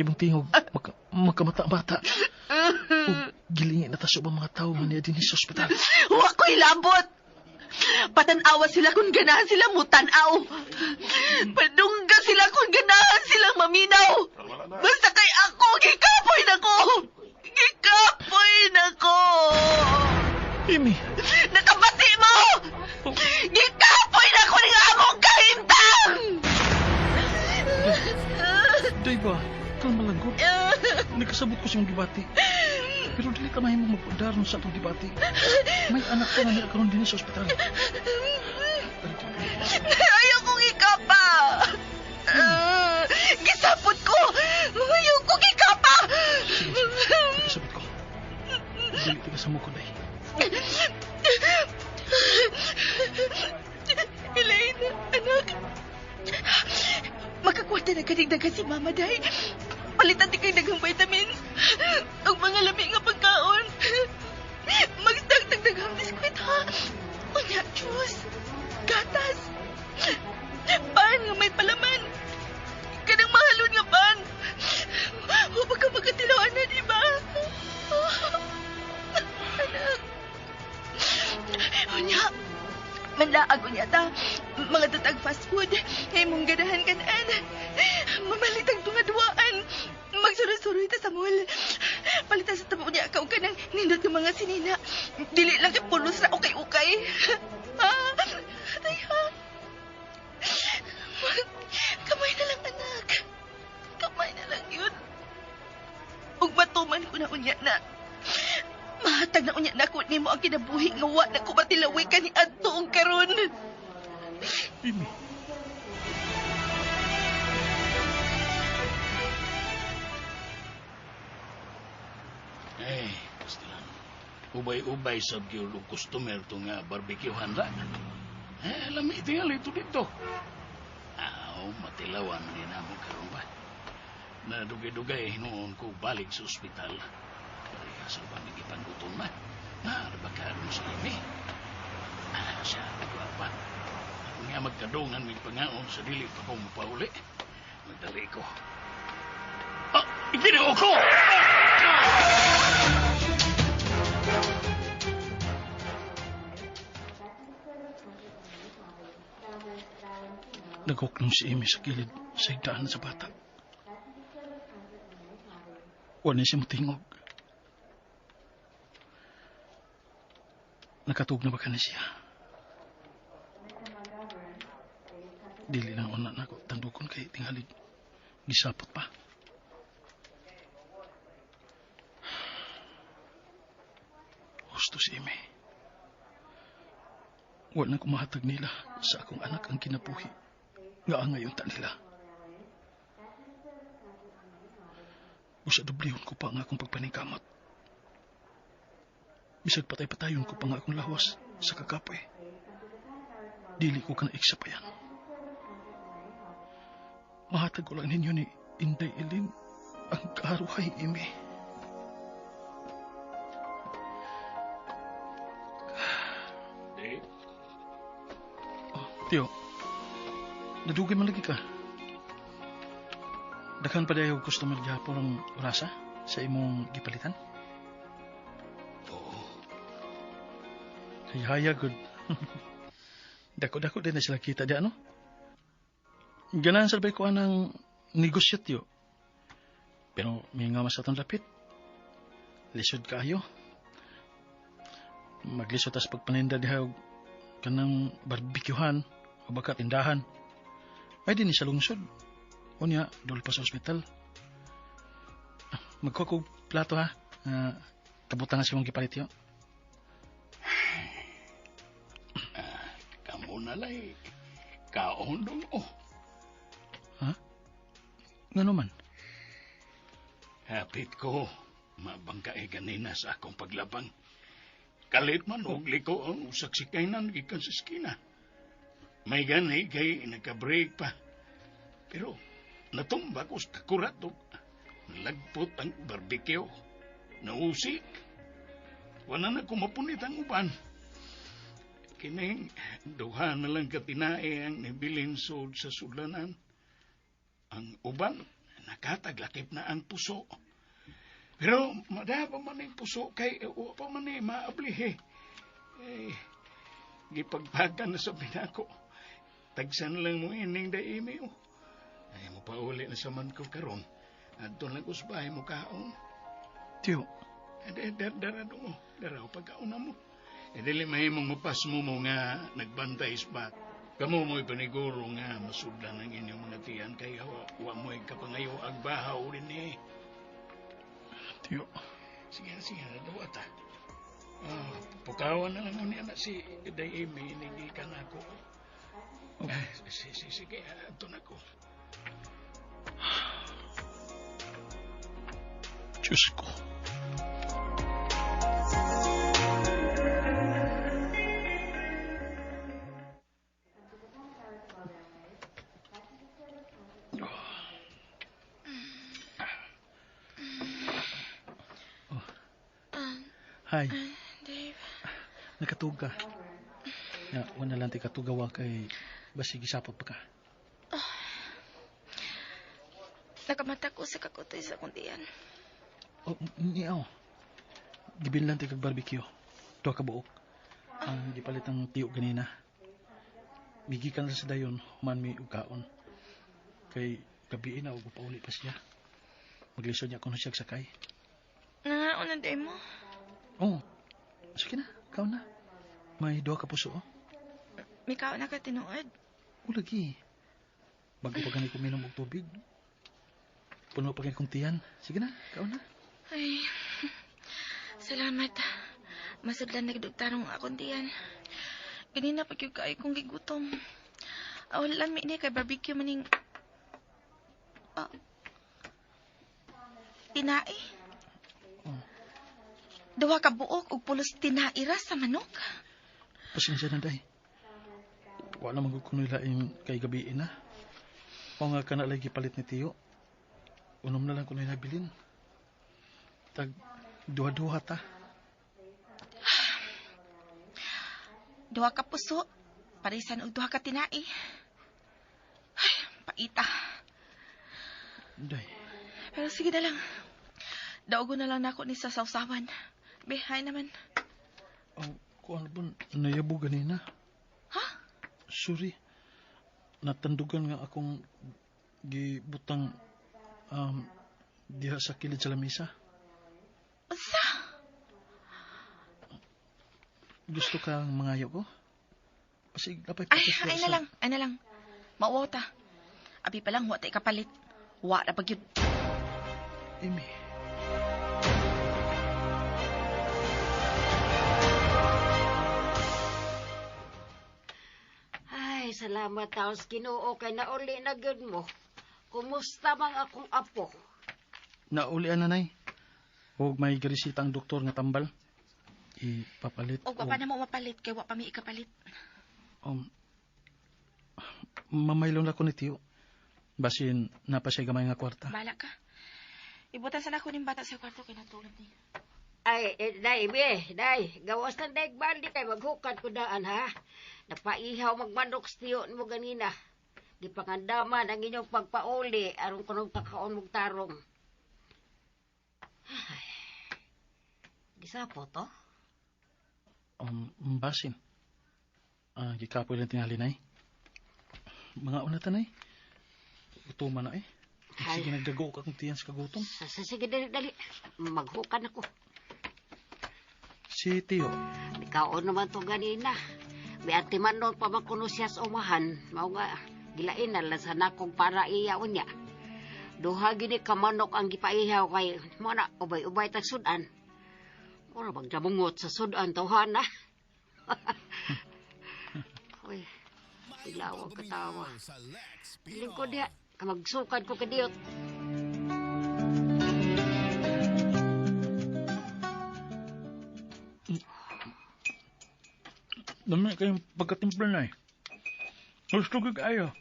imong tingog, magkamata-mata. O gilingin na ta sa ubang mga tao nga niya din sa ospital. Wa ko'y labot. Patanawa sila kung ganahan sila mutanaw. Padungga sila kung ganahan silang maminaw. Basta kay ako, gikapoy na ko. Gikapoy na ko. Amy! Nakabati mo! Gikapoy na ko nga akong kahimtang! Day ba? Kalma lang ko. Nagkasabot ko sa imong gibati. Pero dili ka mahimong magpadaron sa atong debate. May anak ka na niya karon din sa ospital. Ayaw kong ikapa! Gisapot ko! Ayaw kong ikapa! Sige, sige. Nagkasabot ko. Dili ka sa mukod ay. Elaine, anak. Makakwata na kaning daghan si Mama, day. Palitan di kay daghang vitamins. Ang mga lami nga pagkaon. Magstag daghang biskwit, ha? Unya, juice. Gatas. Pan nga may palaman. Kanang mahalon nga pan. Huwag ka magkatilawan na, di ba? Anak. Unya, manlaag unya ta. Mga tatag fast food. Ngay mong ganahan kanan. Mamalitang tungaduaan. Magsuroy-suroy ta sa mall. Palitan sa tabo niya ka ng nindot ng mga sinina. Dili lang kay pulos na ukay-ukay. Ha? Tay ha? Kamay na lang, anak. Kamay na lang yun. Ug matuman ko na unya na. Mahatag na unya na ko nimo ang kinabuhi nga wa na ko matilawi ka ni adto og karon. Amy. Eh, basta lang. Ubay-ubay sa gyud og customer to nga barbecuehan ra. Eh, lami tingali ito dito. Aw, matilawan ni namo karon ba. Nadugay-dugay noon ko balik sa ospital. Pareha sa uban ni gipangutom na. Naara ba karon sa imi? Ah, siya, nagwapa. Ako nga magkadungan may pangaon sa dili pa ko mapauli. Magdali ko. Ah, iginoo ko! Naghuklong si Amy sa gilid sa higdaan sa bata. Wala siya matingog. Nakatug na ba ka na siya? Dili lang una na ako tandukon kay tingalig gisapot pa. Husto si Amy. Wala na kumahatag nila sa akong anak ang kinabuhi nga ang ngayon ta nila. Usa dublihon ko pa ang akong pagpaningkamot. Bisag patay-patayon ko pa nga akong lawas sa kakapoy. Dili ko ka naiksapayan. Mahatag ko lang ninyo ni Inday Elin ang karuhay, Amy. Dave? Oh, Tiyo, nadugay man lagi ka. Daghan pa dayo customer gihapon ang orasa sa imong gipalitan? Oo. Hayhaya, good. Dako-dako din na sila kita di ano? Ganahan sa ko anang negosyo, Tiyo. Pero may nga mas atong lapit. Lisod kaayo. Maglisod tas pagpaninda diha og kanang barbecuehan o baka tindahan. Ay din sa lungsod. Unya, dul pa sa ospital. Magkuha ko plato ha. Kabutan na siyang gipalit yo. Kamo na lay. Kaon dong oh. Ha? Ngano man? Hapit ko. Mabangkae ganina sa akong paglabang. Kalit man og liko ang usak si kainan gikan sa eskina. May gani kay nagka-break pa. Pero natumba ko sa kakurat og nalagpot ang barbecue. Nausik. Wala na ko mapunit ang uban. Kining duha na lang katinae ang nibilin sud sa sudlanan. Ang uban, Nakataglakip na ang puso. Pero mada pa man ang puso kay wa pa man ni maablihe. Eh, gipagpagan na sa binako. Tagsan lang mo ining daimi oh. Ay mo pauli na sa man ko karon. Adto lang ko sa bahay mo kaon. Tiyo, Eh, dara do mo. Dara pagkaon na mo. Eh, dili mahimong mapasmo mo nga nagbantay sa bat. Kamo mo'y paniguro nga masudlan ang inyong mga tiyan kay wa mo'y kapangayo ag bahaw rin eh. Tiyo. Sige, sige, duwa ta. Ah, pukawan na lang niya na si Day Amy, inigikan ako. Eh, sige, sige, ato na ko. Diyos ko. Oh. Hi, Dave, nakatug ka. Ya, wala lang ti katugawa kay basig gisapot pa ka. Nakamata ko sa kakutoy sa akong tiyan. Oh, niyaw. Gibil lang ti kag barbecue. Tuwa ka buok. Ang gipalit ang tiyo ganina. Migikan sa dayon, human mi og kaon. Kay gabi na og pauli pa siya. Maglisod niya kuno siya sakay. Nangaon na day mo. Oh. Sige na, kaon na. May duha ka puso oh. May kaon na ka tinuod. O lagi. Bago pa gani ko minom og tubig. Puno pa kay kong tiyan. Sige na, kaon na. Ay, salamat. Masudlan nagdugtarong akong tiyan. Ganina pag yung kaay kong gigutom. Awalan mi ini kay barbecue maning... Ah, tinai. Oh. Duha ka buok og pulos tinai ra sa manok. Pasensya na, day. Wala man gud kunoy laing kay gabi na. O nga kana lagi palit ni Tiyo. Unom na lang kunoy nabilin. Tag duha-duha ta. Duha ka puso, parisan og duha ka tinai. Ay, paita. Day. Pero sige na lang. Daugo na lang nako ni sa sawsawan. Behay naman. Oh, kuan ba nayabo ganina? Ha? Sorry. Natandugan nga akong gibutang diha sa kilid sa lamesa. Unsa? Gusto kang mangayo ko? Pasig, lapay Ay, patis ay na lang, ay na lang. Mauwaw ta. Abi pa lang, wa ta ikapalit. Wa ra pa gyud. Amy. Ay, salamat taos Ginoo kay nauli na gyud mo. Kumusta mang akong apo? Naulian na, nay. Og may giresita ang doktor nga tambal. Ipapalit. Og wa pa na mo mapalit kay wa pa mi ikapalit. Mamaylon na ko ni Tiyo. Basin napa siya gamay nga kwarta. Bala ka. Ibutan sa nako ning bata sa kwarto kay natulog ni. Ay, eh, day, be, day, gawas na day baldi kay maghukad ko daan, ha? Napaihaw magmanok sa tiyo mo ganina. Di pangandaman ang inyong pagpauli, aron kunong kakaon mong tarong. Ay, gisapo to? Basin. Ah, gikapoy lang tingali, nay. Mga una ta, nay. Gutuman na eh. Ay. Sige, nagdago ka kung tiyan sa kagutom. Sige, dali, dali. Maghukad ako. Si Tiyo, Nikaon naman to ganina. May atiman nun pa man kuno siya sa umahan. Mao nga, gilain na lang sa nakong para iyaon niya. Duha gini ka manok ang gipaihaw kay mo na ubay-ubay tag sudan. Ora bang jamungot sa sudan tawhan na. Uy, tilawag katawa. Lingkod diha, kamagsukad ko kadiyot. Dami kayong pagkatimpla na eh. Gusto ko kayo.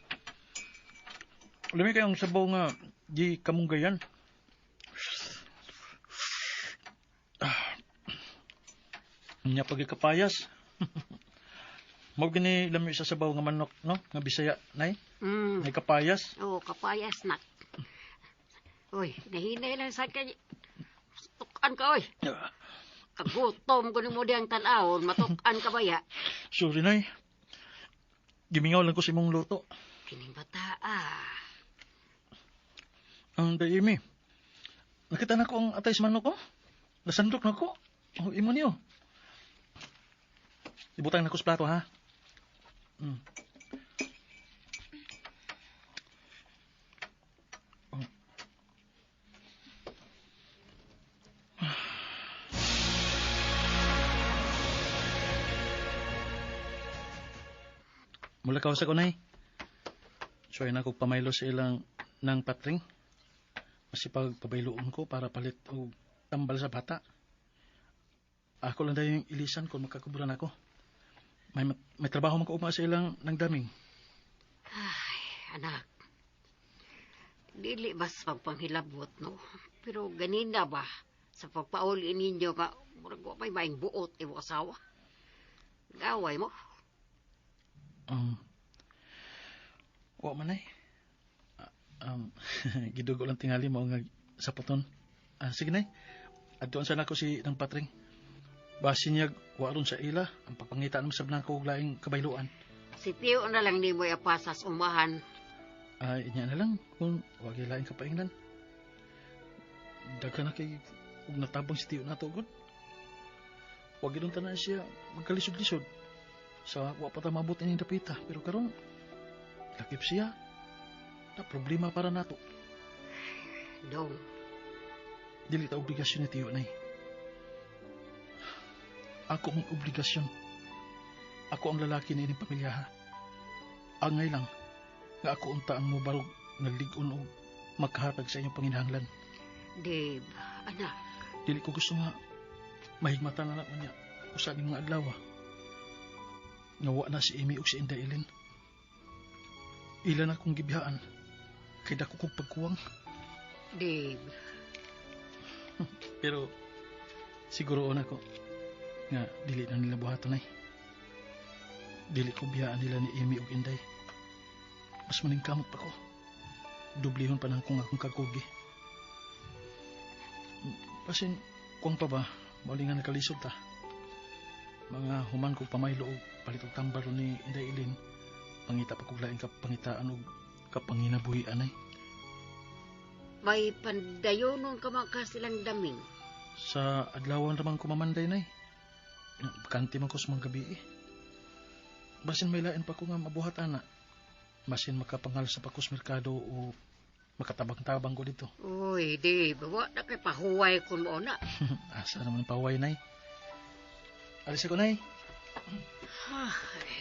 Dami kayong sabaw nga di kamunggayan. Ah. Nya pagkapayas. Mao gini lami sa sabaw nga manok, no? Nga Bisaya, nay. Nay kapayas. Oo, kapayas na. Uy, nahinay lang sa kay. Tukan ka, oy. Kagutom ko nimo diyang tan-awon, matukan ka ba ya? Sorry, Nay. Gimingaw lang ko sa imong luto. Kining bata, ah. Ang dayimi. Nakita na ko ang atay sa manok ko. Nasandok na ko. Oh, imo niyo. Ibutang na ko sa plato, ha? Mm. Oh. Mula ka sa kunay. So, na ko pamaylo sa ilang ng patring. Masipag pabayloon ko para palit og tambal sa bata. Ako lang dahil yung ilisan kung makakubran ako. May trabaho man ko ugma sa ilang ng daming. Ay, anak. Dili bas pagpanghilabot, no? Pero ganina ba, sa pagpauli ninyo ka, murag wa may maing buot imong asawa. Gaway mo. Wa man ay. Gidugo lang tingali mo nga sapaton. Sige nay. Adtuan sana ko si ng patring. Basin niya wa ron sa ila ang pagpangita naman sab nako og laing kabayluan. Si Tio na lang nimo ipasas umahan. Ay, inya na lang kung wa gyud laing kapainglan. Daghan na kay og natabang si Tio nato gud. Wa gyud tanan siya magkalisod-lisod. Sa wa pa ta maabot ining dapita, pero karon lakip siya. Na problema para nato. Dong, Dili ta obligasyon ni Tio nay. Ako ang obligasyon. Ako ang lalaki ni ining pamilya ha. Angay lang nga ako unta ang mobarog nga lig-on og makahatag sa inyong panginahanglan. Dave, anak. Dili ko gusto nga mahigmatan na lang niya usa ning mga adlaw. Nga wa na si Amy ug si Inday Ellen. Ila na akong gibiyaan kay dako kog pagkuwang. Dave, Pero siguro na ko nga dili na nila buhaton ay. Dili ko biyaan nila ni Amy ug Inday. Mas maningkamot pa ko. Dublihon pa nang kung akong kagugi. Pasin, kuwang pa ba, mauli nga nakalisod ta. Mga human ko pamaylo og palit og tambal ni Inday Ilin, pangita pa kog laing kapangitaan og kapanginabuhian ay. May pandayonon ka man ka silang daming. Sa adlawan ramang kumamanday nay. Bakante man ko sa mga gabi eh. Basin may lain pa ko nga mabuhat ana. Basin makapangal sa pakos merkado o makatabang-tabang ko dito. Uy, Dave, wa na kay pahuway kun mo na. Asa naman ang pahuway, nay. Alis ako, nay. Ay.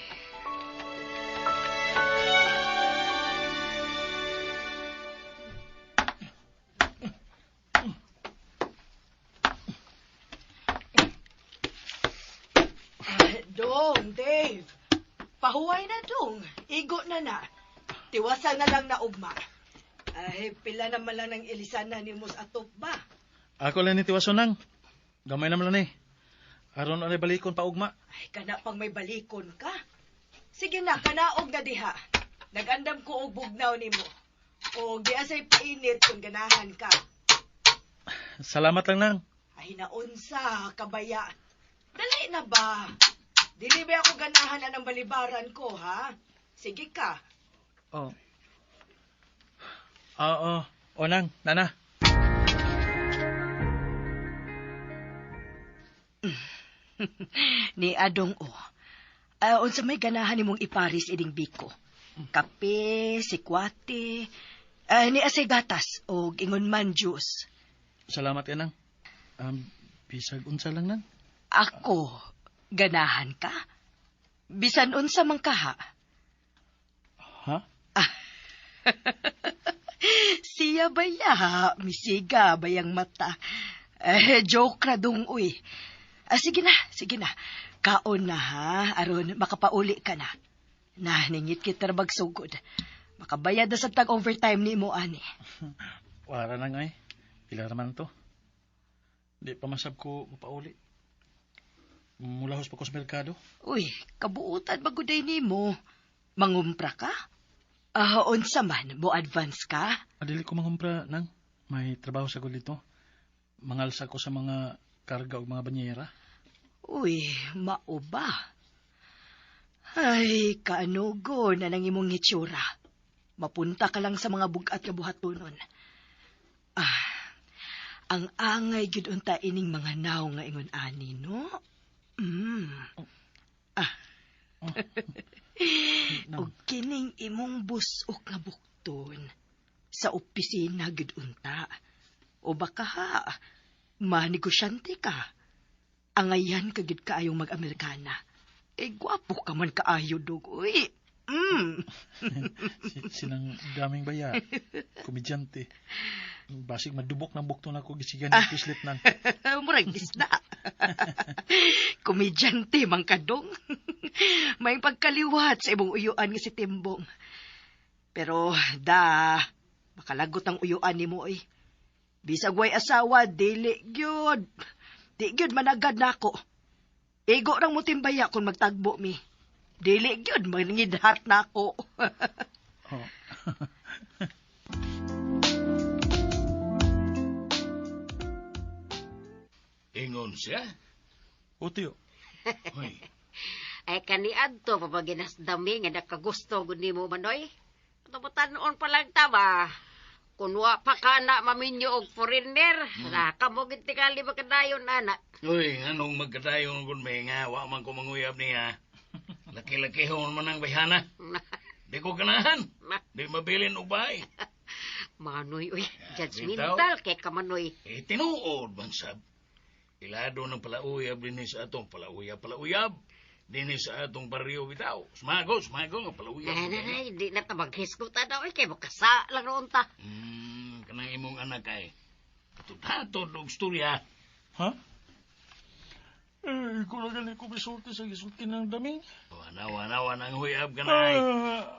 Dong, Dave. Pahuway na, dong. Igo na na. Tiwasan na lang na ugma. Ay, pila naman lang ng ilisan na ni Mus atop ba? Ako lang ni Tiwason nang. Gamay naman lang eh. Aron na balikon pa ugma. Ay, kana pang may balikon ka. Sige na, kanaog na diha. Nagandam ko og bugnaw nimo. O di asay painit kung ganahan ka. Salamat lang nang. Ay, naunsa, kabaya. Dali na ba? Dili ba ako ganahan anang balibaran ko, ha? Sige ka. Oh. Oo. O nang, nana. Ni Adong o. Unsa may ganahan nimong iparis ining biko? Kape, sikwate, ni asay gatas og ingon man juice. Salamat ka nang. Bisag unsa lang nang. Ako, ganahan ka? Bisan unsa man kaha. Ha? Siya baya, misiga bayang mata. Eh, joke ra dong uy. Sige na, sige na. Kaon na ha, aron makapauli ka na. Na, ningit kita ra magsugod. Makabayad na sa tag overtime ni mo ani. Wala na nga eh. Pila naman to. Di pa masab ko mapauli. Mulahos pa ko sa merkado. Uy, kabuutan maguday nimo. Mangumpra ka? Unsa man, mo advance ka? Adili ko mangumpra nang. May trabaho sa ko dito. Mangalsa ko sa mga karga o mga banyera. Uy, mao ba? Ay, kaanugo na nang imong hitsura. Mapunta ka lang sa mga bugat nga buhatonon. Ah, ang angay gyud unta ining mga naw nga ingon ani, no? Ah. Nang, Og kining imong busok nga bukton sa opisina gyud unta. O baka ha, manegosyante ka. Angayan ka gyud kaayong mag-Amerikana. Eh, gwapo ka man kaayo dog, uy. Silang daming baya. Komedyante. Basig madubok ng bukton ako gisigan ng pislit nang. Murag isda. Komedyante man kadong. May pagkaliwat sa imong uyuan nga si Timbong. Pero da, makalagot ang uyuan nimo oy. Bisag way asawa, dili gyud. Di gyud managad nako. Igo rang mo timbaya kung magtagbo mi. Dili gyud mangidhat nako. Oh. Ingon siya. O, tiyo. Hoy, Ay kaniadto pa ba ginasdami nga nakagusto gud nimo Manoy? Tumutan-on pa lang ta ba? Kun wa pa ka na maminyo og foreigner, na kamo gid tingali makadayon ana. Uy, anong magkadayon kun may nga, wa man ko manguyab niya. Laki-laki man ang bayhana. Di ko ganahan. Di mabilin og bahay. Manoy uy, Bitaw. judgmental kay ka Manoy. Eh, tinuod man sab. Ilado ng palauyab dinhi sa atong palauyab, palauyab. Dinhi sa atong baryo bitaw. Sumago, sumago nga palauyab. Nay, nay, nay, di na ta maghisgot ana uy kay makasa lang roon ta. Kanang imong anak ay. Katod-hatod og storya. Ha? Eh, ikaw na gali ko misulti sa gisulti ng daming. Wana, wana, wana ang huyab ka na ay.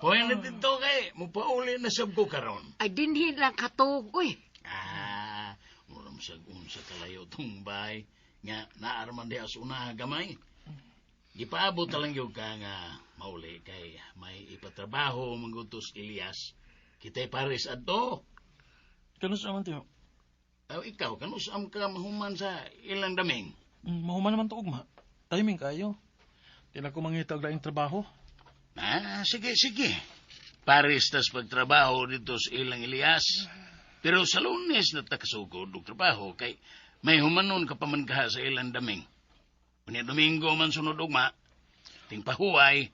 Hoy, na dito kay, mupauli na sab ko karon. Ay dinhi lang katuog uy. Ah, uram sa unsa kalayo tong bay nga naarman diha sa una gamay. Gipaabot na lang gyud ka nga mauli kay may ipatrabaho manggutos Elias. Kitay pares adto. Kanus naman, tiyo? Aw ikaw kanus am ka mahuman sa ilang daming. Mahuman naman to ugma. Timing kayo. Di na ko mangita og laing trabaho. Ah, sige, sige. Pares tas pagtrabaho dito sa ilang Elias. Pero sa Lunes na takasugod og trabaho kay may humanon ka pa man kaha sa ilang daming. Unya Domingo man sunod ugma, ting pahuway.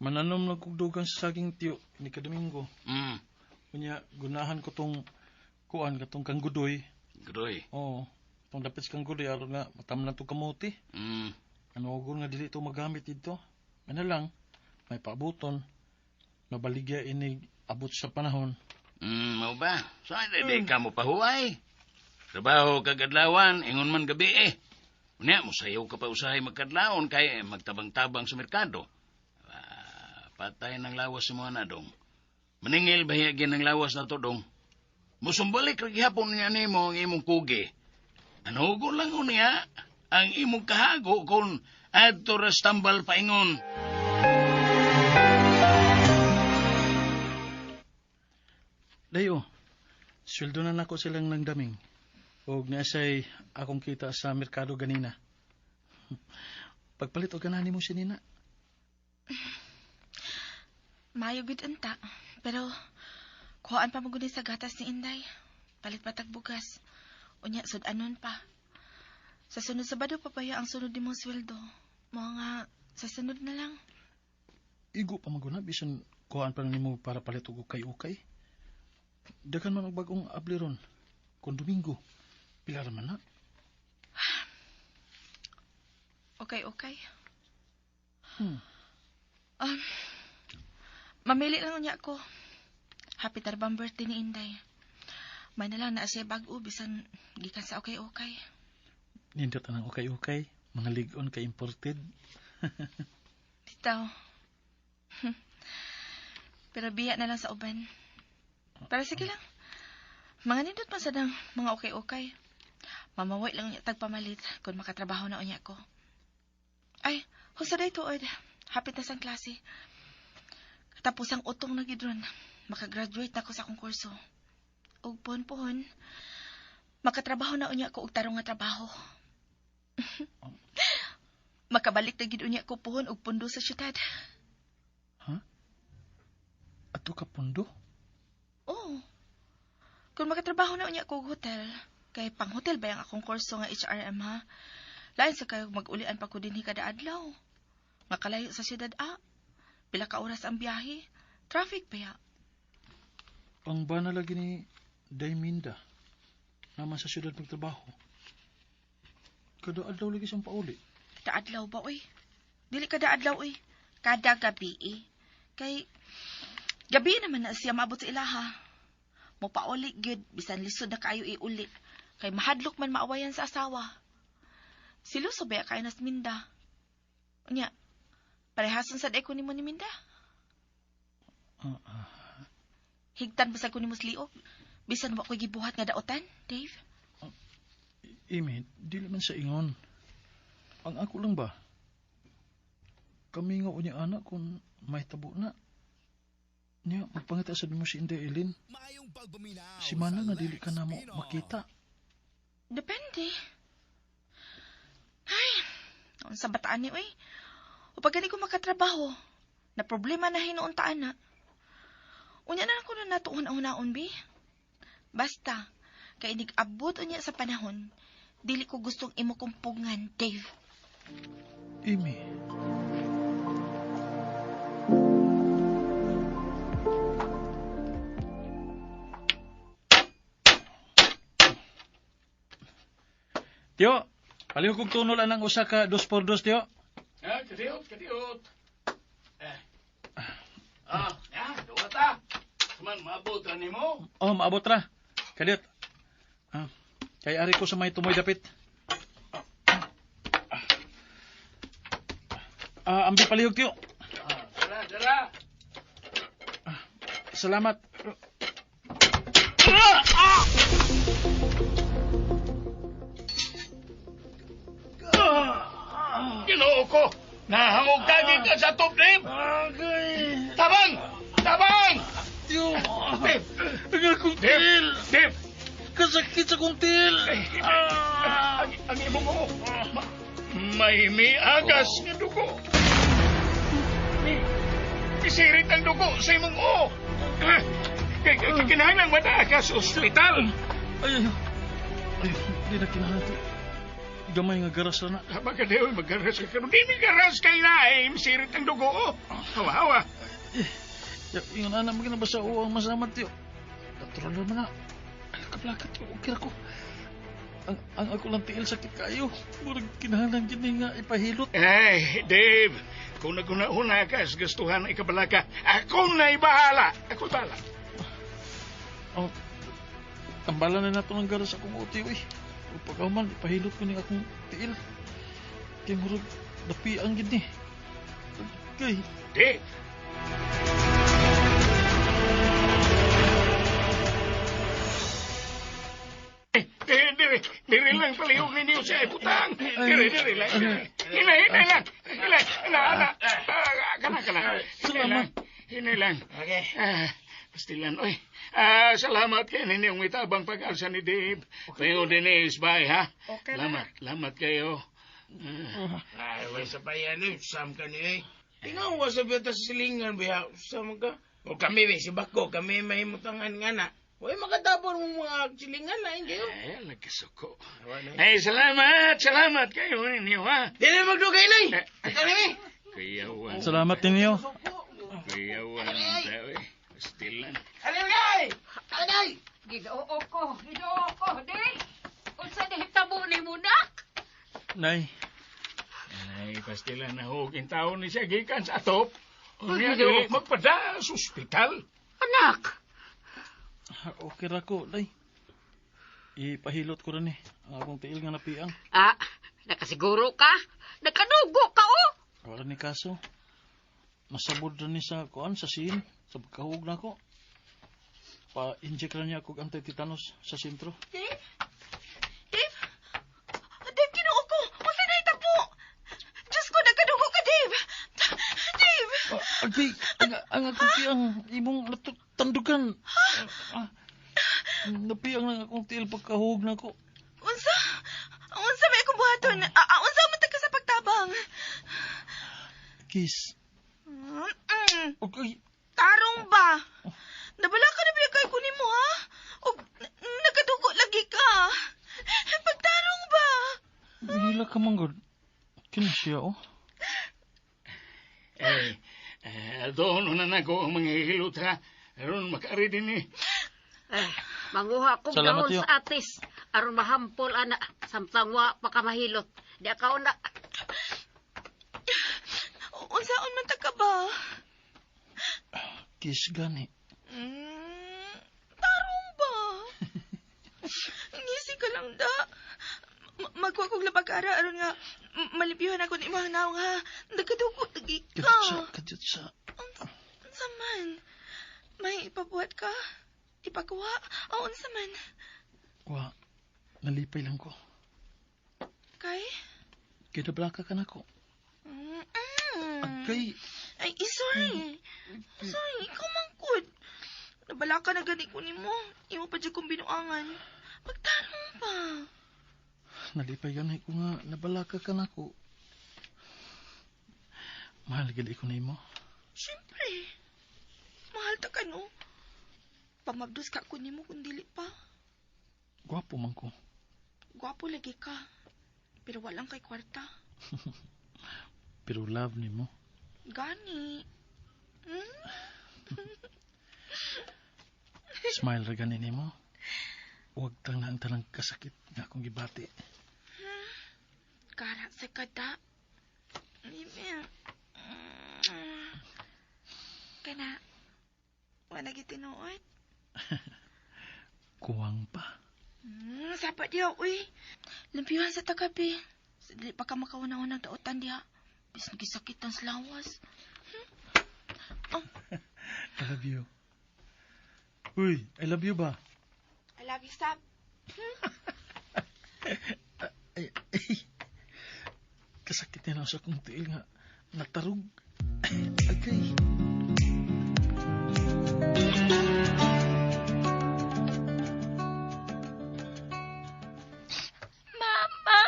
Mananom lang kog dugang sa saging, tiyo, ni ka Domingo. Unya gunahan ko tong kuan katong kanggudoy. Gudoy. Oo. Tong dapit sa kanggudoy aron nga matamlan tong kamote. Ano nga dili to magamit dito. Ano lang, may paabuton. Mabaligya inig abot sa panahon. Mao ba? So, ay, di ka mo pahuway. Trabaho kag adlawan, ingon man gabi eh. Unya, musayaw ka pa usahay magkadlawon kay magtabang-tabang sa merkado. Ah, patay ng lawas sa mga nadong. Maningil bahiyagin ng lawas na to dong. Musumbalik ra gihapon niya nimo ang imong kugi. Ano lang unya ang imong kahago kung adto ras tambal paingon. Dayo, sweldo na nako silang nangdaming. Og naasay akong kita sa merkado ganina. Pagpalit og ganahan nimo si Nina. Maayo gud unta, pero kuhaan pa mo gud sa gatas ni Inday. Palit pa tag bugas. Unya sud-anon pa. Sa sunod Sabado pa baya ang sunod nimong sweldo. Mao nga sa sunod na lang. Igo pa man guna bisan kuhaan pa nimo para palit og ukay-ukay. Daghan man og bagong abli ron. Kun Domingo, pila ra man na. Okay, okay. Mamili lang unya ko. Happy tarbang birthday ni Inday. May na lang na siya bag-o bisan gikan sa okay-okay. Nindot ang ukay-ukay, mga lig-on kay imported. Bitaw. Pero biya na lang sa uban. Pero sige lang. Mga nindot man sad ang mga okay-okay. Mamaway lang unya tagpamalit kung makatrabaho na unya ko. Ay, husa day tuod. Hapit na sang klase. Tapos ang utong na gid ron. makagraduate na ko sa akong kurso. Ug pohon-pohon, makatrabaho na unya ko og tarong nga trabaho. Makabalik na gid unya ko pohon og pundo sa syudad. Ha? Ato ka pundo? Oo. Kung makatrabaho na unya ko og hotel, kay pang hotel ba yung akong kurso nga HRM ha? Lain sa kayo mag-ulian pa ko dinhi kada adlaw. Makalayo sa syudad a. Pila ka oras ang biyahe? Traffic pa ya. Ang bana lagi ni Dayminda naman sa syudad magtrabaho. Kada adlaw lagi siyang pauli. Kada adlaw ba oy? Dili kada adlaw oy. Kada gabi eh. Kay gabi naman na siya maabot sa ilaha. Mo pauli gyud bisan lisod na kaayo iuli. Kay mahadlok man maawayan sa asawa. Siluso ba kay nas Minda? Unya, parehason sad ko nimo ni Minda. Higtan ba sa ko nimo liog? Bisan wa ko'y gibuhat nga daotan, Dave? Amy, dili man sa ingon. Ang ako lang ba? Kami nga unya anak kung may tabo na. Niya, magpangita sa mo si Inday Eileen. Si Mana nga dili ka na mo makita. Depende. Ay, sa bataan ni oy. O pag gani ko makatrabaho, na problema na hinuuntaan na. Unya na lang ko na natuon ang bi. Basta, kay abot unya sa panahon, dili ko gustong imo kong pugngan, Dave. Amy. Tiyo, palihog kong tunol anang usa ka 2x2, Tiyo. Ah, kadiot, kadiot. Eh. Ah, ya, duwa ta. Suman, maabot ra nimo. Oh, maabot ra. Kadiot. Ah, kay ari ko sa may tumoy dapit. Ah, ambi palihog, Tiyo. Ah, dara, dara. Ah, salamat. Ginoo ko. Nahangog ka ka sa top, Dave. Agay. Tabang! Tabang! Tiyo. Dave! Ang akong til. Dave! Kasakit sa kong til. Ang imong oo. May miagas nga dugo. Isirit ang dugo sa imong oo. Kinahanglan mata ka sa ospital. Ay, ay, ay, di na kinahanglan. Gamay nga garas na. Baka di, magaras ka karon. Di mi garas kay na, eh, sirit ang dugo. Oh. Hawa, hawa. Eh, ingon ana mo kinabasa o ang masama, tiyo. Natural naman na. Alakap-lakap, tiyo. Okay ako. Ang ako lang tiil sakit kayo. Murag kinahanglan gini nga ipahilot. Ay, Dave, kung naguna-una ka sa gastuhan ikabalaka, ako na ibahala. Ako bahala. Oh, tambalan na nato ng garas akong uti, uy. O pagkahuman, ipahilot ko ni akong tiil. Kay murag dapi ang gini. Okay. Dave. Dire, dire lang palihog ninyo siya ibutang. Dire, dire lang. Hinay, hinay lang. Hinay, ana, ana. Kana, kana. Salamat. Hinay lang. Okay. Pastilan, oy. Salamat kay ninyong itabang pag-alsa ni Dave. Kayo, Denise, bye, ha? Okay. Lamat, lamat kayo. Ay, way sa payan, eh. Sam ka ni, eh. Tingnan ko sa biyata sa silingan, biya. Sam ka. O kami, be, si Bako, kami mahimutangan nga na. Way, makatapon mo mga silingan na, hindi yun. Ay, nagkasuko. Ay, salamat, salamat kayo ninyo, ha? Di na magdugay, nay. Ito na, eh. Kuyawan. Salamat ninyo. Kuyawan ang tao, eh. Pastilan. Alagay! Alagay! Ginoo ko, ginoo ko, di. Unsa ni hitabo ni mo nak? Nay, Ay, pastilan na hugin tao ni siya gikan sa atop. Unya, dili magpada sa ospital. Anak, okay ra ko, Nay. Ipahilot ko rin eh. Ang akong tiil nga napiang. ah, nakasiguro ka? Nakadugo ka, oh! Wala ni kaso. Masabod rin ni sa kuan, sa siin. Sa pagkahug na ko. Pa-inject rin niya ako anti-tetanus sa sentro. Dave? Dave? Dave, ginoo ko! Unsa na itabo? Diyos ko, nagkadugo ka, Dave! Dave! Agay, ang akong piang imong Tandugan. Ah, napiyang lang akong tiil pagkahug na ko. Unsa? Unsa may akong buhaton? Unsa man ta ka sa pagtabang? Kiss. Mm-mm. Okay. Tarong ba? Nabala ka na ba kay kunin mo, ha? O, nakadugo lagi ka. Pagtarong ba? Hila ka man, God. Kini siya, oh. Eh, doon na na ko ang mga hilot ha. Aron makaari din eh. Eh, manguha kong Salamat, dahon Tiyo. sa atis. Aron mahampol, ana. Samtang wa pa ka mahilot. Di ka na. Unsaon man ta ka ba? Kiss gani. Tarong ba? Ngisi ka lang da. Magkuha kog labag-ara aron nga malipyuhan ako ni imong naong ha. Nagkadugo lagi ka. Kadyo sa, kadyo sa. Unsa man? May ipabuhat ka? Ipakuha? O unsa man? Wa, nalipay lang ko. Kay? Kinablaka ka na ko. Mm-mm. Agkay, Ay, sorry. Sorry, ikaw man gud. Nabala ka na gani ko nimo. Imo pa jud kong binuangan. Pagtarong pa. Nalipay gani ko nga nabalaka ka na ko. Mahal gali ko nimo. Siyempre. Mahal ta ka, no? Pamabdos ka ko nimo kung dili pa. Gwapo man ko. Gwapo lagi ka. Pero walang kay kwarta. Pero love nimo. Gani. Hmm? Smile ra gani nimo. Huwag tang na ang tanang kasakit nga akong gibati. Kara sa kada. Mimi. Kana. Wala gitinuod. Kuwang pa. Sapa diha, uy. Limpihan sa takabi. Sa dili pa ka makauna-unang daotan diha. Bisan gisakit ang lawas. I love you. Uy, I love you ba? I love you, Sab. Ay, ay. Kasakit niya na sa akong tiil nga natarog. Agay. Mama!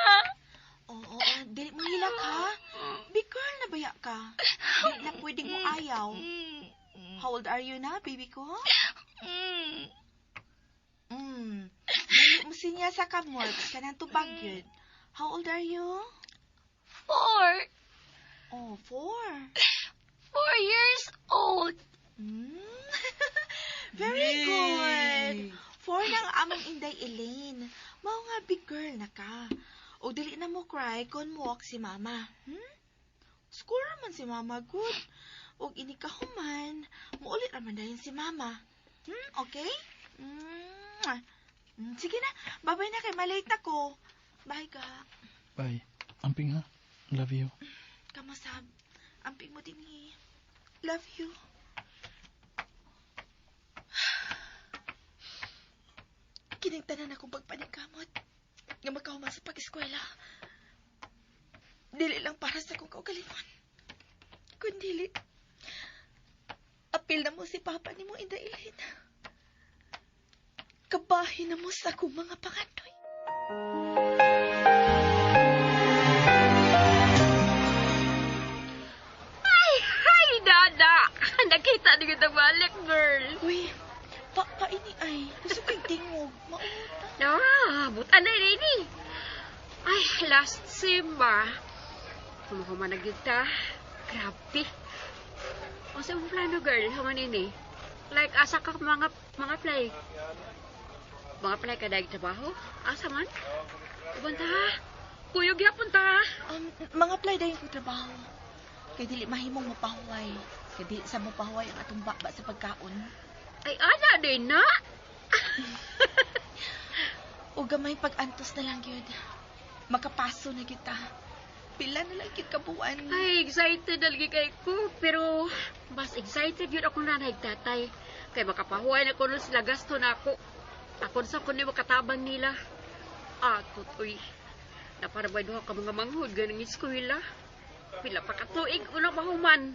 Oo, dili mo hilak ha. Big girl na baya ka. Dili na pwedeng mo ayaw. How old are you na, baby ko? Dili mo sinya sa kamot. Kanang tubag yun. How old are you? 4. Oh, 4. 4 years old. Very good. 4 ng among Inday Elaine. Mao nga big girl na ka. O dili na mo cry kung mo walk si mama. School raman si mama good. Og ini ka human, muulit raman dayon si mama. Okay? Sige na, babay na kay malate na ko. Bye ka. Bye. Amping ha. Love you. Kamasab, amping mo din eh. Love you. Kining tanan akong pagpaningkamot nga makahuman sa pag-eskwela. Dili lang para sa akong kaugalingon. Kundili, apil na mo si Papa ni mo Inday Elaine. Kabahin na mo sa akong mga pangandoy. Ay, hi, Dada! Nakita ni kita balik, girl. Uy, pa ini ay. Gusto kay tingog. Mauta. Ah, buta na ini. Ay, last sim ba? Kumuhuma na gyud ta. Grabe. O sa imong plano, girl, human ini? Like, asa ka mga play? Mga play ka dahil trabaho? Asa man? Uban ta. Kuyog yapon ta. Mga play dayon ko trabaho. Kay dili mahimong mapahuway. Kay dili sa mapahuway ang atong bakba sa pagkaon. Ay, ana din na. O gamay pag-antos na lang gyud. Makapaso na kita. Pila na lang gyud kabuan. Ay, excited na lagi kay ko. Pero, mas excited yun ako nanay tatay. Kay makapahuway na ko nun sila gasto na ako. Ako sa kundi makatabang nila. Akot, uy. Naparabay duha ka mga manghod ganang eskwela. Pila pa ka tuig, una mahuman.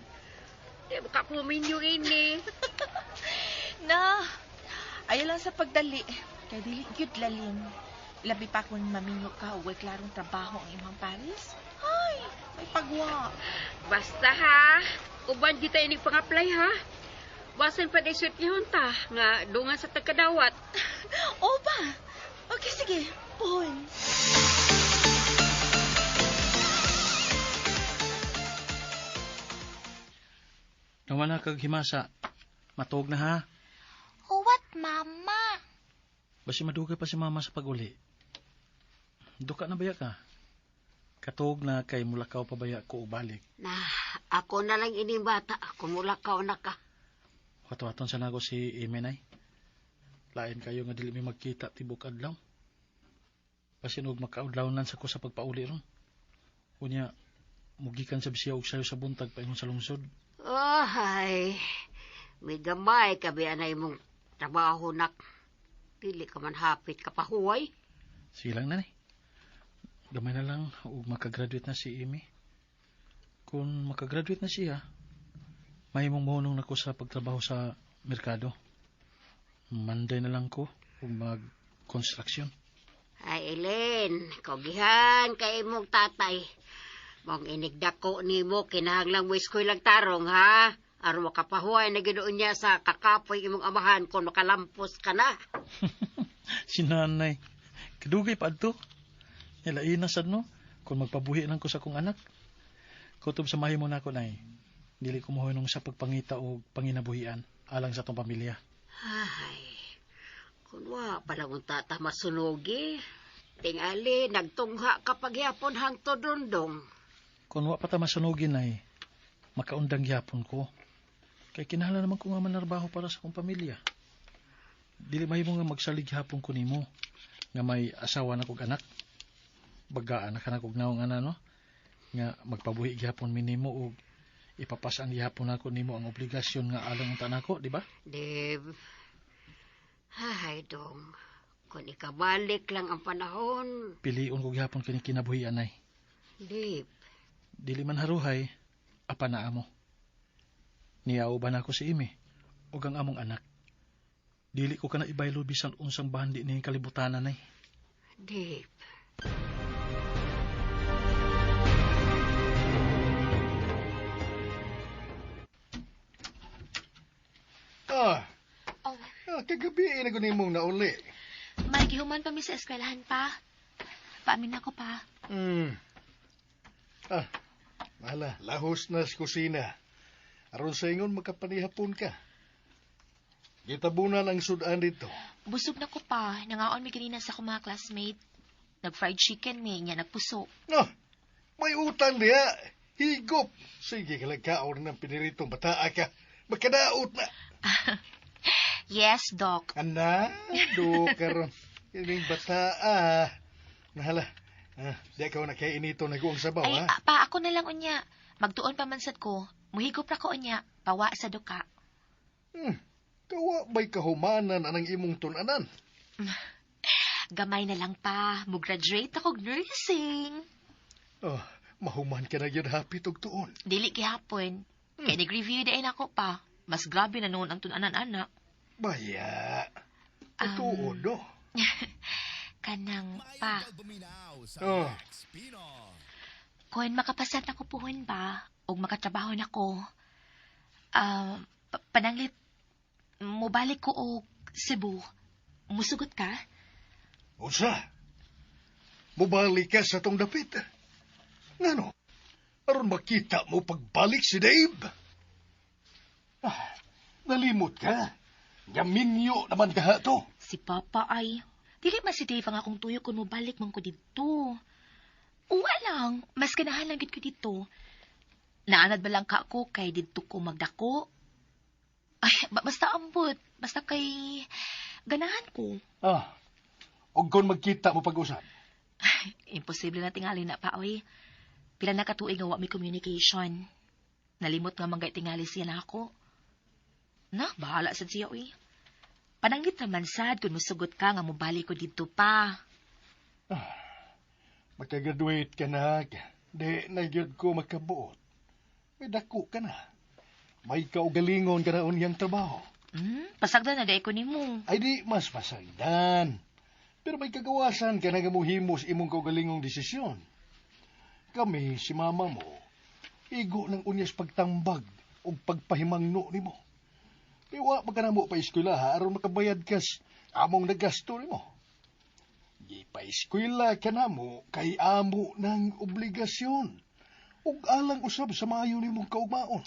Di mo ka puminyo ini. Na, ayaw lang sa pagdali. Kay dili gyud lalim. Labi pa kung maminyo ka o way klarong trabaho ang imong Paris. Ay, may pagwa. Basta ha, uban kita inig pang-apply ha. Basan pa desert nihon ta, nga dungan sa tagkadawat. O ba? Okay, sige. Pohon. Nawa na kag himasa. Matuog na ha. Huwat, mama. Basi madugay pa si mama sa pag-uli. Duka na baya ka? Katuog na kay mulakaw pa baya ko ubalik. Na, ako na lang ining bata. Kumulakaw na ka. Wato-waton sa nago si Imenay. Lain kayo nga dili mi magkita tibok adlaw. Basin og makaudlawnan sa ko sa pagpauli ron. Unya, mugikan sa siya og sayo sa buntag paingon sa lungsod. Oh, ay, may gamay ka ba na imong trabaho nak. Dili ka man hapit ka pahuway. Sige lang nanay. Gamay na lang og makagraduate na si Amy. Kung makagraduate na siya, mahimong mohunong na ko sa pagtrabaho sa merkado. Monday na lang ko ug mag-construction. Ay, Ellen, kugihan kay imong tatay. Mong inigdako nimo kinahanglang mo eskwela tarong, ha? Aron makapahuway na ginoon niya sa kakapoy imong amahan kung makalampos ka na. Si nanay, kadugay pa adto. Nilaina sad no, kung magpabuhi lang ko sa akong anak. Kutob sa mahimo nako nay. Dili ko mohunong sa pagpangita og panginabuhian alang sa atong pamilya. Ay, kung wa pa lang unta ta masunugi. Tingali, nagtungha ka pagyapon hangtod rundong. Kung wa pa ta masunugin ay makaundang gyapon ko. Kay kinahanglan naman ko nga manarbaho para sa akong pamilya. Dili mahimo nga magsalig gyapon ko nimo nga may asawa na kog anak. Bagaan na ka na kog naong ana no nga magpabuhi gyapon mi nimo og ipapasan gyapon nako nimo ang obligasyon nga alang unta nako, di ba? Deb, ay dong, kung ikabalik lang ang panahon, Piliun ko gyapon kini kinabuhi anay. Deb, Dili man haruhay, apa na amo. Niyao ba nako si Ime ug ang among anak. Dili ko kana ibaylo bisan unsang bandi ning kalibutanan ay. Deb. Ah, Oh, kagabi na gud nimong nauli. may gihuman pa mi sa eskwelahan pa. Paamin ako pa. Hmm. Ah, mala, lahos na sa kusina. Aron sa ingon makapanihapon ka. Gitabunan ang sudan dito. Busog na ko pa. Nangaon mi ganina sa akong mga classmate. Nag-fried chicken mi, niya nagpuso. No, may utang diha. Higop. Sige, kalagkaon ng piniritong bataa ka. Makadaot na. Yes, Doc. Ana, do karon. Ining bataa. Nahala. Ah, di ka na kay inito naguong sabaw, Ay, ha? pa, ako na lang unya. Magtuon pa man sad ko. Muhigop ra ko unya. Pawa sa duka. Hmm. Kawa may kahumanan anang imong tunanan. Gamay na lang pa. Mo-graduate ako og nursing. Oh, mahuman ka na gyud hapit og tuon. Dili gihapon. Kay nag-review dayon ako pa. Mas grabe na noon ang tunanan, anak. Baya. Tuod, no? Kanang pa. Oh, Kung makapasat ako puhon ba, o makatrabaho na ko, pananglit, mobalik ko og Cebu. Musugot ka? unsa? Mubalik ka sa tong dapit. Ngano? Aron makita mo pagbalik si Dave. Ah, nalimot ka. Gaminyo naman ka to. Si Papa ay, dili man si Dave ang akong tuyo kung mobalik man ko didto. Uwa lang, mas ganahan lang gid ko dito. Naanad ba lang ka ako kay didto ko magdako? Ay, basta ambot, basta kay ganahan ko. Ah, og kung magkita mo pag-usap. Imposible na tingali na pa, oy. Pila na katuig nga wa may communication. Nalimot nga manggay tingali siya na ako. Na, bahala sad siya, oy. Pananglit naman sad kung musugot ka nga mobalik ko didto pa. Makagraduate ka na. Di na gyud ko makabuot. May dako ka na. May kaugalingon ka na unyang trabaho. Pasagdan na dai ko nimo. Ay di mas masagdan. Pero may kagawasan ka na nga mohimos imong kaugalingong desisyon. Kami, si mama mo, igo ng unyas pagtambag o pagpahimangno nimo. Iwa pa ka na mo pa eskwela ha, aron makabayad kas among nagasto nimo. Gipa-eskwela ka na mo kay amo ng obligasyon. Ug alang usab sa maayo nimong kaugmaon.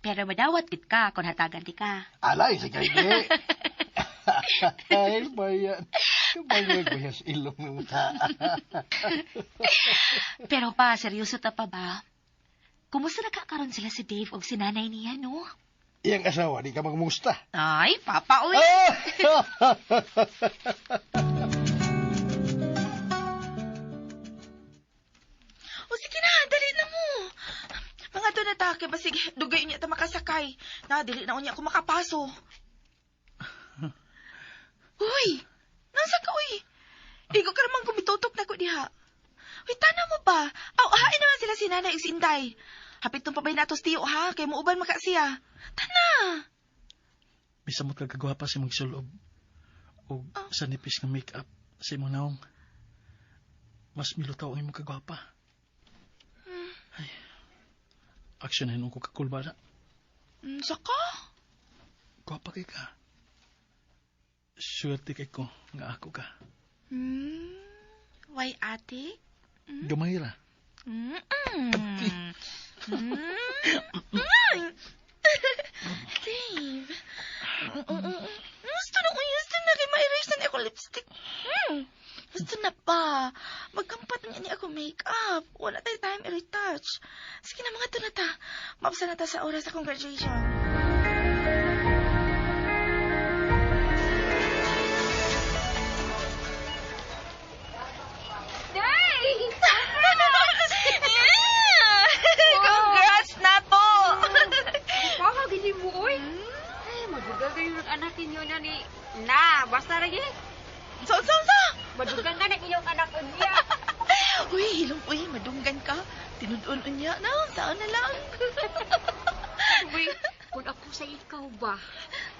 Pero madawat gid ka kung hatagan di ka. Alay, sa kay di. Ay, bayan. Kabangag bayas ilong ng ta. Pero pa, seryoso ta pa ba? Kumusta na kakaroon sila si Dave og si nanay niya, no? Iyang asawa, di ka magmusta. Ay, papa, uy! O sige na, dali na mo. Mga doon na ta, kay basig dugay unya ta makasakay. Na, dili na unya ako makapaso. Uy, nasa ka, uy? Igo ka naman kumitutok na ko diha. Uy, tanaw mo ba? Aw, hain naman sila si nanay ug si Inday. Hapit tong pabay nato tiyo ha, kay muuban maka siya. Tana! Bisamot ka kagwapa sa imong gisulob. O sa nipis nga make-up sa imong naong. Mas milutaw ang imong kagwapa. Ay, action na ko kakulba na. Saka? Gwapa kay ka. Swerte kay ko nga ako ka. Why, ate? Gamay ra. Mm-mm. Dave. Gusto na ko, gusto na kay ma-erase na niya ako lipstick. Gusto na pa. Magkampat na niya ako makeup. Wala tayo time i-retouch. Sige na mga to na ta. Mapsa na ta sa oras akong graduation. Day! Yeah! Congrats na to! Baka gini mo, uy. Ay, madugang kayo ng anak ninyo na ni... Na, basta lagi. So! Madugang ka na inyong anak unya. Uy, hilong, uy, madunggan ka. Tinudon unya na, saan na lang. Uy, kung ako sa ikaw ba,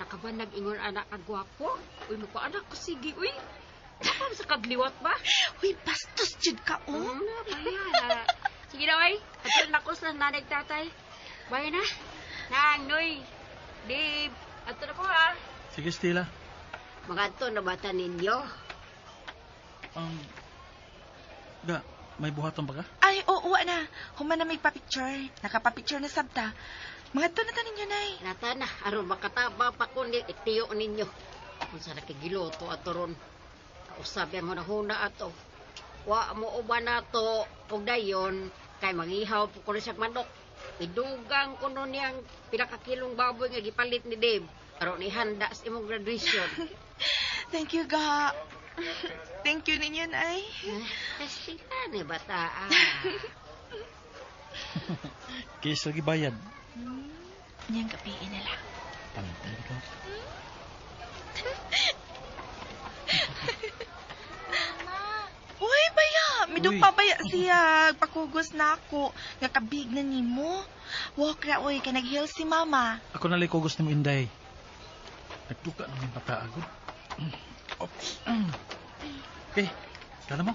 nakaban nag-ingon anak ka gwapo? Uy, muko anak ko, sige, uy. Ako sa kagliwat ba? Uy, bastos jud ka, oh. Na, bayan. Sige na, uy. Atol na ko sa nanay tatay. Bye na. Nang, Noy. Dave, ato na ko, ha. Sige, Stella. Mga ato na bata ninyo. Ga, may buhaton pa ka? Ay, oo, wa na. Human na may pa-picture. Nakapa-picture na sabta. Mga ato na ta ninyo, nay. Nata na, aron makataba pa ko ni itiyo ninyo. Kung sa nakigiloto ato ron. Kausap ang hunahuna ato. Wa mo uban nato og dayon kay mangihaw po ko na siyang manok. Idugang ko nun niyang pinakakilong baboy nga gipalit ni Dave. Aron ihanda sa imong graduation. Thank you, ga. Thank you ninyo, nay. Kasi ni bata. Kaysa lagi bayad. Niyang gabiin na lang. Pantay ka. Uy, baya! Midong Uy. pa baya siya. Pakugos na ako. Nga kabig na nimo. Walk ra, uy. Kay nag-heal si mama. Ako na kugos nimo Inday. Nagtuka naman bata agad. Oops. Okay, kala mo?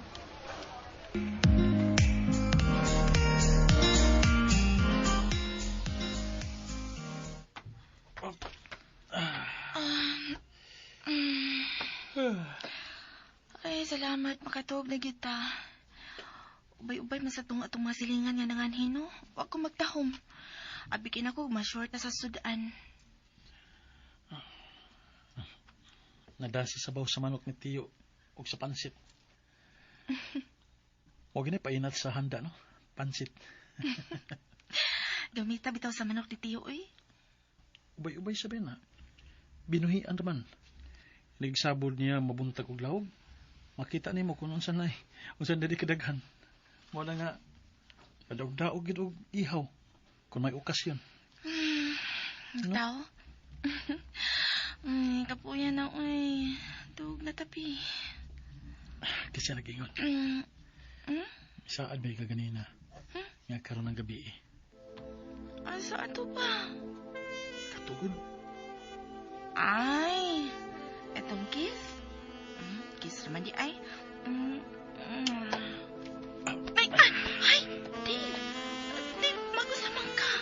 Ay, salamat. Makatuog na kita. Ubay-ubay man sa tunga atong mga silingan nga nanganhin, no? Wag ko magtahom. Abikin ako, ma-short na sa sudan. Nadasi sabaw sa manok ni Tiyo ug sa pansit. Huwag gini painat sa handa, no? Pansit. Gamita bitaw sa manok ni Tiyo, uy. Ubay-ubay sabi na. Binuhian naman. Nagsabod niya mabuntag og lahog. Makita nimo kung unsa na unsa na di kadaghan. Mo na nga padaog-daog gid og ihaw kung may okasyon. Bitaw? Ay, kapuya na, uy. Tuog na tapi. Kasi nag-ingon. Isaad ba ka ganina? Nga karon ng gabi eh. Asa ato pa? Katugod. Ay, etong kiss. Kiss naman di ay. Ay, ah, ay, Dave. Dave, magusamang ka.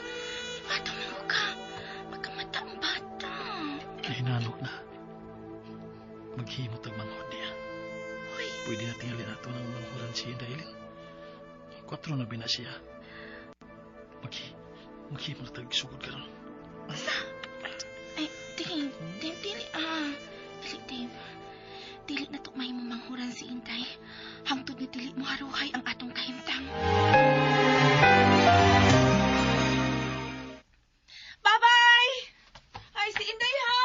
Bata mo ka. Magkamata ang bata. Nahinalok na. Maghimot ang manghod niya. Uy. Pwede na tingali nato ng manghuran siya dahil 4 na bina siya. Maghimot na tagsugod karon. Sa? Ay, Dave, Dave, dili ah. Dili, Dave. Dili na to may manghuran si Inday. Hangtod ni dili mo haruhay ang atong kahimtang. Bye-bye! Ay, si Inday ha!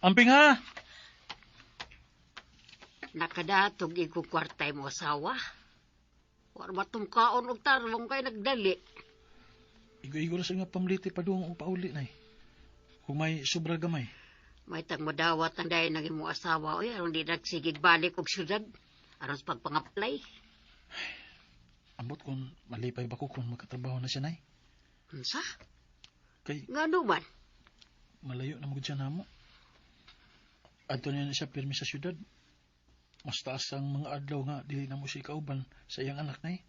Amping ha! Nakadatog iko kwartay mo asawa. War matong kaon og tarong kay nagdali. Igo-igo na sa nga pamliti pa doon o pauli na eh. Kung may sobra gamay. May tag madawat ang dahil ng imong asawa. Uy, aron di nagsigig balik og syudad. Aron sa pagpang-apply. Ambot kung malipay ba ko kung makatrabaho na siya, nay. Unsa? Kay Ngano man? malayo na magud siya namo. Adto niya na siya pirmi sa syudad. Mas taas ang mga adlaw nga dili na mo siya kauban sa iyang anak, nay.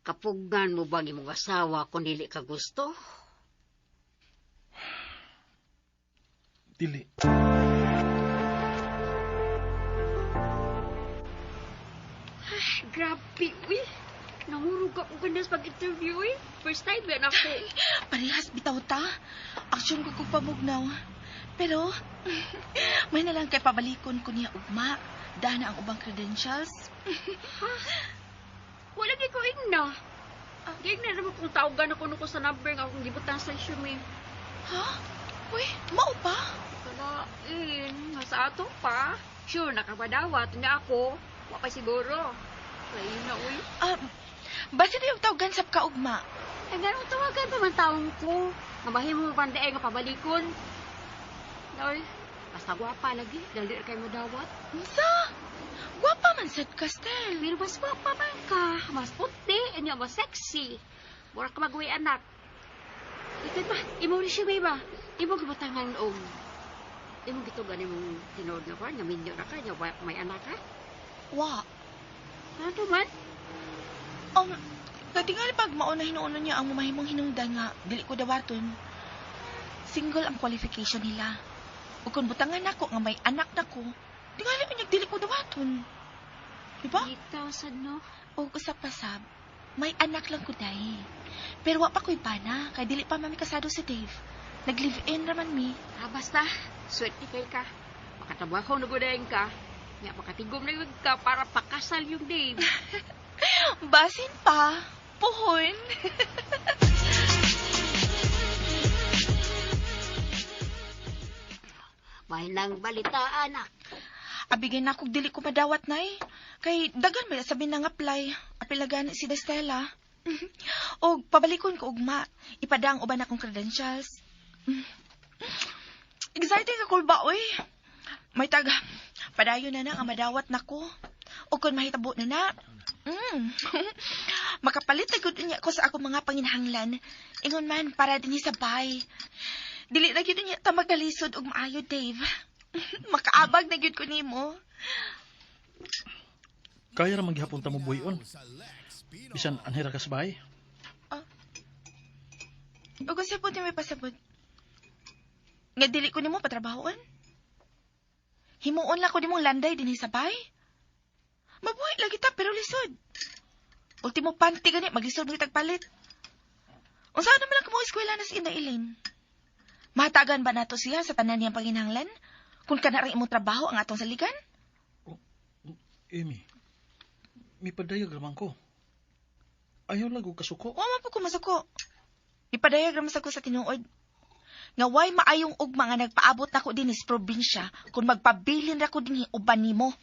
Kapugnan mo bang imong asawa kung dili ka gusto? Dili. Ay, grabe, uy. Nangurog ako gandas pag-interview, uy. First time yan ako. Parehas bitaw ta. Aksyon ko kong pamugnaw. Pero, may na lang kay pabalikon ko niya ugma. Dana ang ubang credentials. Ha? Wala di ko ingna. Di na naman kung tawagan ako nung ko sa number nga akong gibutan sa resume. Ha? Uy, mao pa? Kalain, nasa ato pa. Sure, nakabadawat niya ako. Wa pa siguro. Lain na, uy. Basta na yung tawagan sa kaugma. Ay, ganun tawagan pa man taong ko. Nga mahimo pa ang nga pabalikon. Oy, basta gwapa lagi. Dali kay mo dawat. Unsa? Gwapa man sad ka, Stel. Pero mas gwapa man ka. Mas puti, anya mas sexy. Mura ka maguwi, anak. Ito ba? Imo resume ba? Imo gibutangan og imo gitugan imong tinuod nga kwan, nga minyo na ka, nga may anak ka? Wa. Ano man? Katingali pag mauna hinuono niya ang mamahimong hinungdan nga, dili ko dawaton. Single ang qualification nila. Ug kung butangan nako nga may anak na ko, tingali unyag dili ko dawaton. Diba? 8,000, no? Og usa pa sab, may anak lang ko dai. Pero wa pa ko'y bana, kay dili pa mami kasado si Dave. Nag-live-in raman mi. Ah, basta, swerte kay ka. Makatrabaho na gudayin ka. Nga, makatigom na yun ka para pakasal yung Dave. Basin pa, puhon. May nang balita, anak. Abigay na akong dili ko madawat, nay. Kay dagan may sabi na nga apply. Apilagan si Destela. Og pabalikon ko ugma. Ipadang uban akong credentials. Exciting ako ba, oy? May tag, padayon na na ang madawat nako. O kung mahitabo na na. Makapalit na gud niya ko sa akong mga panginahanglan. Ingon man, para din sa bay. Dili na gyud niya ta magkalisod og maayo, Dave. Makaabag na gyud ko nimo. Kaya ra maghapon ta mo buhion. Bisan anhira ka sa bahay. Ug unsa po may pasabot? Nga dili ko nimo patrabahoon? Himuon lang ko nimong landay dinhi sa bahay. Mabuhi lagi ta pero lisod. Ultimo panty gani maglisod mo tagpalit. Unsa naman lang kamo eskwela na si Inday Elaine? Mahatagan ba nato siya sa tanan niyang panginahanglan? Kung kana ra imong trabaho ang atong saligan? Oh, Amy, may padayag raman ko. Ayaw lang og kasuko. Wa man po ko masuko. Ipadayag raman sa ko sa tinuod. Nga way maayong ugma nga nagpaabot nako dinhi sa probinsya kung magpabilin ra ko dinhi uban nimo.